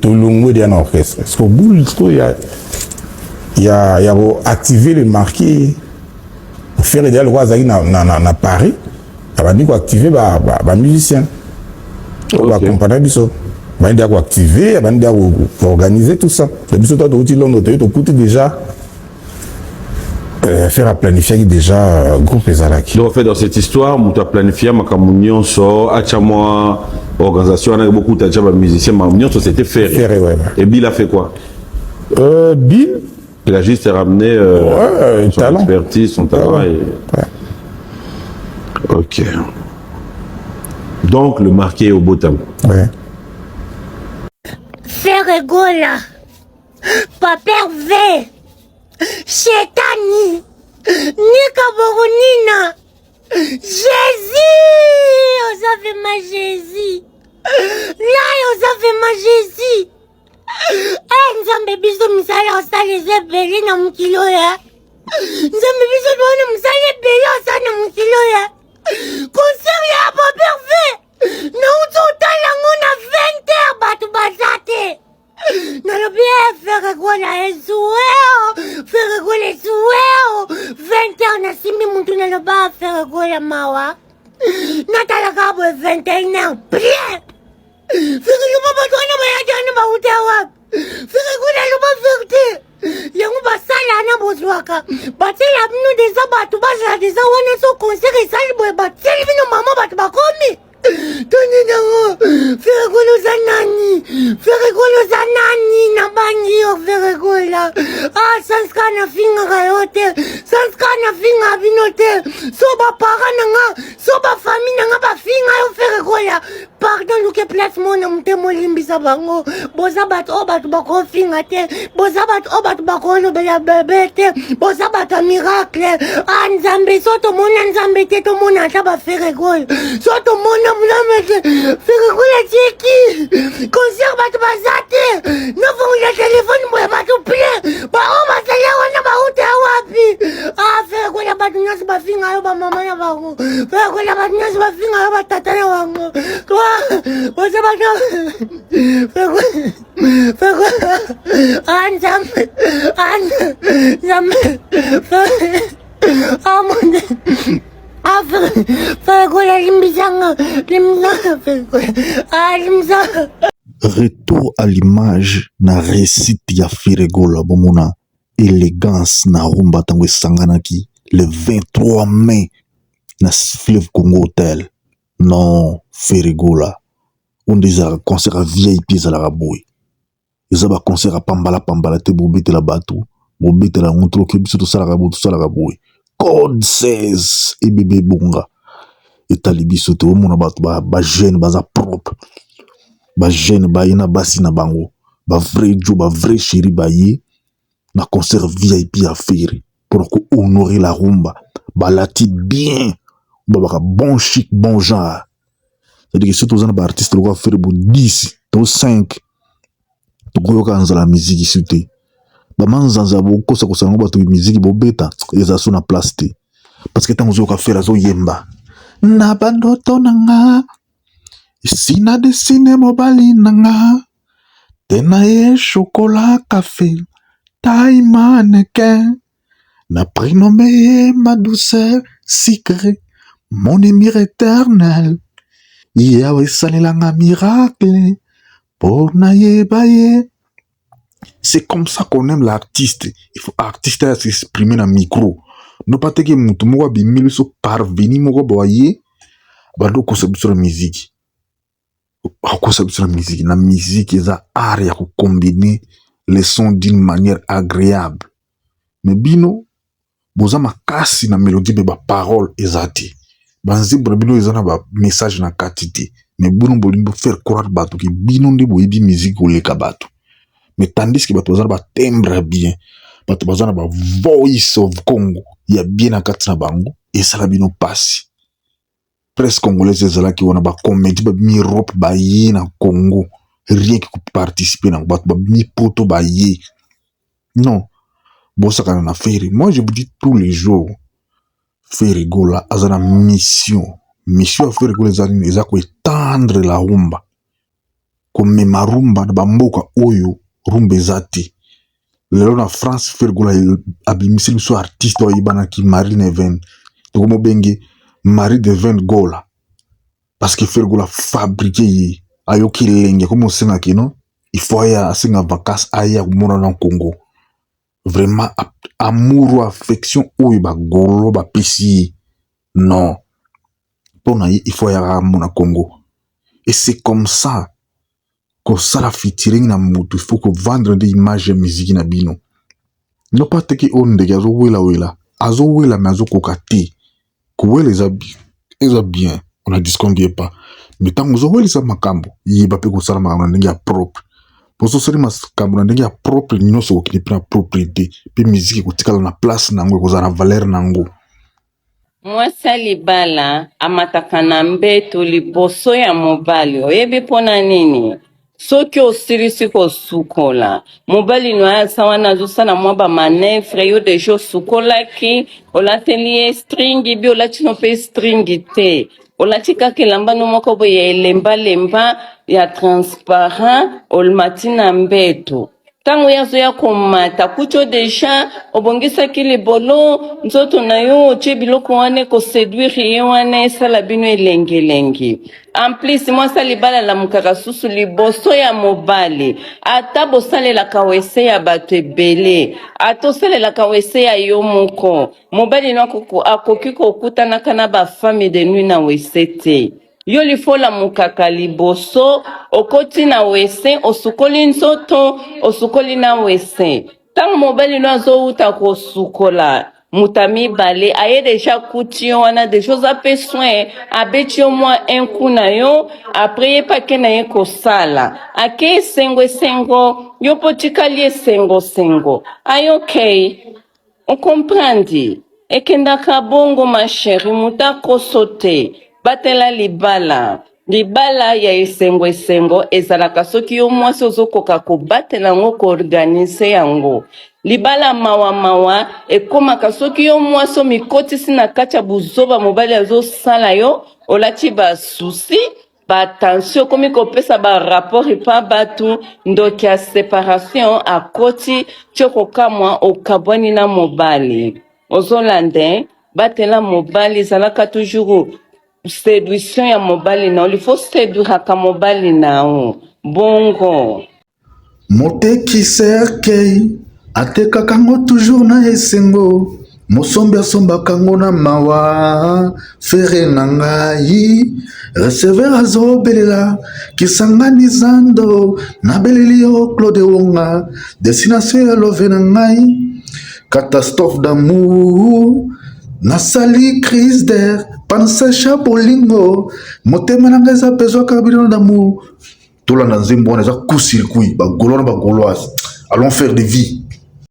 Tolongwe deya na orchestre. Siko boule siko ya ya koactive le marquis Ferre deya lokola azalaki na Paris, abandi koactive bamusicien oyo baaccompagne biso, abandi deya koactive, abandi deya koorganiser tout ça. Biso to touti Londres, toye tokuti déjà Ferre aplanifiaki déjà groupe ezalaki. Donc en fait, dans cette histoire, moto aplanifié makambo nyonso, atya mwa organisation wana, bokuta déjà bamusicien, makambo nyonso, c'était Ferre. Ferre, ouais. Et Bill a fait quoi? Bill Il a juste ramené son talent. Expertise, son talent. Ouais. Ok. Donc, le marqué au Botam. Ouais. Ferre Gola, Papa Hervé, Shetani, Nika Boronina, Jésus, oza vraiment Jésus. Là, oza vraiment Jésus. Eh, Nzambe, biso misala osala eza ebele na mokili oyo. Nzambe, biso tona mosala ebele osala na mokili oyo. Concert ya Papa Hervé, nauti otala yango na 20 heures, bato baza te. Nalobi e Ferre Gola ezueo, Ferre Gola ezueo. 20 heures nasimbi mutu, naloba Ferre Gola mawa. Natalaka boye, 21 heures plein. Ferre, loba, bato wana bayaki wana bauta wapi? Ferre Gola, loba vérité, yango basala na bozwaka batiela bino deja, bato bazala deja wana. So concert esali boye, batieli bino mama, bato bakomi toni nango. Ferre Gola oza nani? Ferre Gola oza nani? Nabangi yo, Ferre Gola. Ah, sanska nafingaka yo te, sanska nafinga bino te. So baparent na nga, so bafamille na nga bafinga yo, Ferre Gola, pardon, luke place mona motema, olimbisa bango. Boza bato oyo bato bakofinga te, boza bato oyo bato bakolobela bebe te, boza bato ya miracle. A Nzambe, so tomona Nzambe te, tomona ata baFerre Gola. So tomona Nzambe te, Ferre Gola tiki concert, bato baza te. Nafongola telefone boye, bato plein. Baoyo bazali wana bauta wapi? A Ferre Gola, bato nyonso bafinga yo bamama na bango. Ferre Gola, bato nyonso bafinga yo batata na bango. Boza bato. Ferre, ah Nzambe, ah Nzambe, ah mon Dieu. Ah, Ferre Gola, limbisanga, limbisanga, Ferre Gola. Ah, limbisanga. Retour à l'image na réussite ya Ferre Gola. Bomona élégance na rumba ntango esanganaki le 23 mai na Fleuve Congo Hotel. Non, Ferre Gola oyo nde ezalaka concert ya VIP, ezalaka boye, eza baconcert ya pambala pambala te. Bobetela bato, bobetela yango troke. Biso tosalaka boye, tosalaka boye, code 16 ebebe ebonga etali biso te. Omona bato bajeune baza propre, bajeune baye na basi na bango, bavrai jo, bavrai chéri, baye na concert VIP ya Ferre mpona kohonorer la rumba. Balati bien, babaka bon chic, bon genre. C'est-à-dire que soki toza na baartiste lokola Ferre bo 10 to 5, tokoyoka nzala ya miziki su te. Bamanzanza bokosakosa yango, bato miziki bobeta eza so na place te, parce que ntango ozoyoka Ferre azoyemba na bandoto na nga, esi na dessiner mobali na nga te na ye, chocolat, café, taille mannequin, na prénommé ye ma douceur sucrée, mon émir éternel. Yawe esalelanga miracle mpo nayeba ye. C'est comme ça qu'on aime l'artiste. Il faut artiste ya s'exprimer na micro, no pa teke motu moko abimi biso parvenu moko boye, bando okosa biso na miziki, akosa biso na miziki. Na miziki eza art ya kocombiner les sons d'une manière agréable, mais bino boza makasi na mélodie, mpe baparole eza te. Banzembo na bino eza na bamessage na kati te, mais bino bolingi bofaire croire bato ke bino nde boyebi miziki koleka bato. Mais tandis que bato baza na batimbre ya bien, bato baza na bavoice of Congo ya bien na kati na bango, esala bino mpasi. Presse congolaise ezalaki wana, bacomédie babimi Europe, baye na Congo rien que koparticiper nango. Bato babimi Poto, baye. Non, bosakana na Ferre. Moi, je vous dis tous les jours, Ferre Gola aza na mission. Mission ya Ferre Gola eza nini? Eza koétendre la rumba. Komema rumba na bamboka oyo rumba eza te. Lelo na France, Ferre Gola abimisi biso artiste oyo ayebanaki Marie Neven, tokomobenge Marie Deven Gola, parce que Ferre Gola fabriqué ye, ayoki elenge akomi osenga kino il faut aya asenga vacances, aya komona na Congo. Vraiment, amour, affection oyo bagolo bapesi ye, non, mpo na ye il faut ayaka mona Congo. Et c'est comme ça kosala featuring na motu, il faut kovendre nde image ya miziki na bino, no pas teke oyo ndeke azowelawela, azowela me azokoka te kowela. Eza bien, on ne disconvient pas, mais ntango ozowelisa makambo, yeba mpe kosala makambo na ndenge ya propre. Po sosali makambo na ndenge ya propre, nyonso ekokende mpe na propriété, mpe miziki ekotikala na place na yango, ekozala na valeur na yango. Mwasi ya libala amataka na mbeto liboso ya mobali. Oyebi mpona nini? Soki osilisi kosukola, mobali no aza wana azosala mwa bamanœuvre, yo déjà osukolaki, olateli ye string bi, olati no mpe string te, olati kaka elamba no moko boye ya elembalemba ya transparent, olmati na mbeto. Ntango ye azoya komata, kuti yo déjà obongisaki libolo, nzoto na yo, otie biloko wana ekoséduire ye, wana esala bino elengelengi. En plus, mwasi libala alamukaka susu liboso ya mobali. Ata bosalelaka WC ya bato ebele, ata osalelaka WC ya yo moko, mobali no akoki kokutanaka na bafemme de nuit na WC te. Yo il faut olamukaka liboso, okoti na WC, osukoli nzoto, osukoli na WC. Ntango mobali no azowuta kosukola, moto ya mibale aye déjà, kuti yo wana déjà, oza mpe soin, abeti yo mwa un coup na yo, après ye mpe ake na ye kosala, ake esengo esengo, yo mpo tikali esengosengo, ayokei ocomprendre. Ekendaka bongo, ma chérie. Moto akoso te, batela libala. Libala ya esengo esengo ezalaka soki yo mwasi ozokoka kobatela yango, koorganiser yango. Libala mawa mawa ekomaka soki yo mwasi omikotisi na kati ya buzoba mobali azosala yo, olati basusi, batension, okomi kopesa barapport epa bato, ndoki ya séparation akoti ti okokamwa, okabwani na mobali. Ozolanda? Batela mobali, ezalaka toujours séduction ya mobali na yo. Il faut séduiraka mobali na yo bongo. Moteki cercueil atekaka yango toujours na esengo, mosombi asombaka yango na mawa. Ferre na ngai, receveur azobelela Kisangani zando, nabeleli yo Claude Wonga, destination ya love na ngai. Catastrophe d'amour, nasali crise d'air, pansacha bolingo, motema na ngai eza besoin carburant d'amour. Tolanda nzembo wana, eza coup circuit. Bagaulois na bagauloise, allons faire des vies.